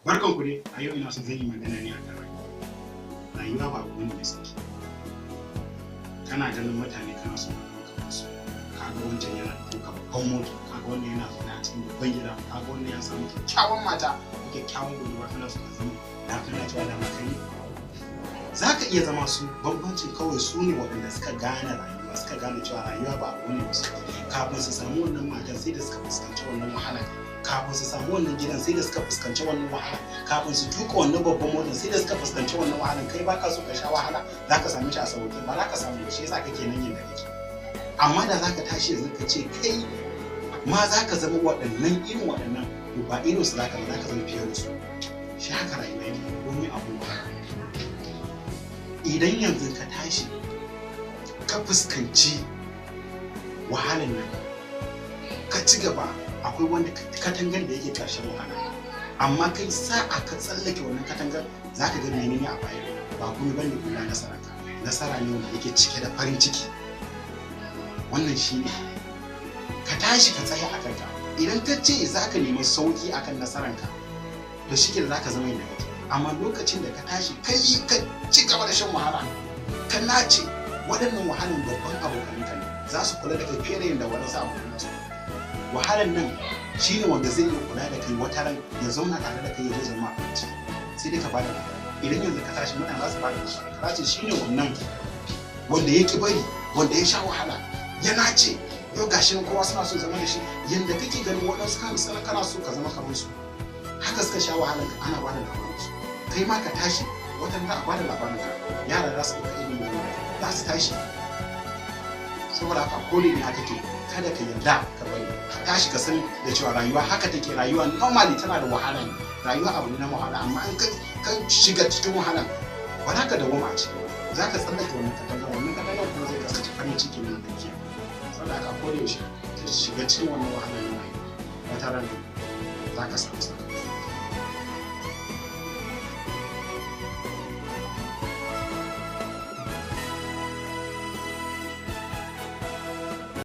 Barkan ku dai, a yau ina son zan yi magana ne akan rayuwa. Rayuwa ba abu ne mai sauki. Kana ganin mutane kana so ka zama kamar su. Kaga wancan yana tuka babban mota, kaga wannan yana zaune a cikin babban gida, kaga wannan ya samu kyakkyawan mata ko kyakkyawan budurwa, kana so ka zama da kana cewa da kai ne. Za ka iya zama su, bambancin kawai su ne waɗanda suka gane rayuwa, suka gane cewa rayuwa ba abu ne mai sauki. Kafin su samu wannan matan sai da suka fuskanci wannan wahala. Kafin su samu wannan gidan sai da suka fuskanci wannan wahala. Kafin su tuka wannan babban motar sai da suka fuskanci wannan wahalan. Kai baka so ka sha wahala, za ka same shi a sauke, ba za ka samu ba, shi yasa kake nan yanda kake. Amma da za ka tashi yanzu ka ce kai ma za ka zama waɗannan irin waɗannan, to ba irin su za ka zama fiye da su. Shi haka rayuwa yake, komai abu. Idan yanzu ka tashi ka fuskanci wahalan nan ka ci gaba, akwai wanda katangar da yake ƙarshen wahala, amma kai sa'a ka tsallake wannan katangar, za ka ga menene a baya. Ba kuma bane illa nasara, ka nasara ne wanda yake cike da farin ciki. Wannan shi ne ka tashi ka tsaya a kanka. Idan ka ce za ka nemi sauki akan nasaranka, to shi za ka zama yadda kake. Amma lokacin da ka tashi kai ka ci gaba da shan wahala, ka nace, waɗannan wahalan babban abokanka ne, za su kula da kai fiye da yadda waɗansu abokan su. Wahalan nan shine wanda zai iya kula da kai, wata ran ya zauna tare da kai, ya zo zama abinci, sai dai ka bada labari. Idan yanzu ka tashi, mutane za su bada labari, ka ce shine wannan wanda ya ki bari, wanda ya sha wahala, ya nace, yau gashi nan kowa suna so zama da shi. Yanda kake ganin waɗansu kan sana kana so ka zama kamar su, haka suka sha wahalan ka, ana bada labarin su. Kai ma ka tashi, wata za a bada labarin ka, yara za su ɗauka ilimin za su tashi. Saboda haka ko da ina kake, kada ka yarda ka bari. Ka tashi ka san da cewa rayuwa haka take. Rayuwa normally tana da wahala ne, rayuwa abu ne na wahala, amma in ka shiga cikin wahala, ba za ka dawoma a ciki, za ka tsallake wannan katangar. Wannan katangar kuma zai kasance farin ciki ne da ke. Saboda haka ko da yaushe ka shiga cikin wannan wahala na rayuwa, wata ran za ka samu sakamako.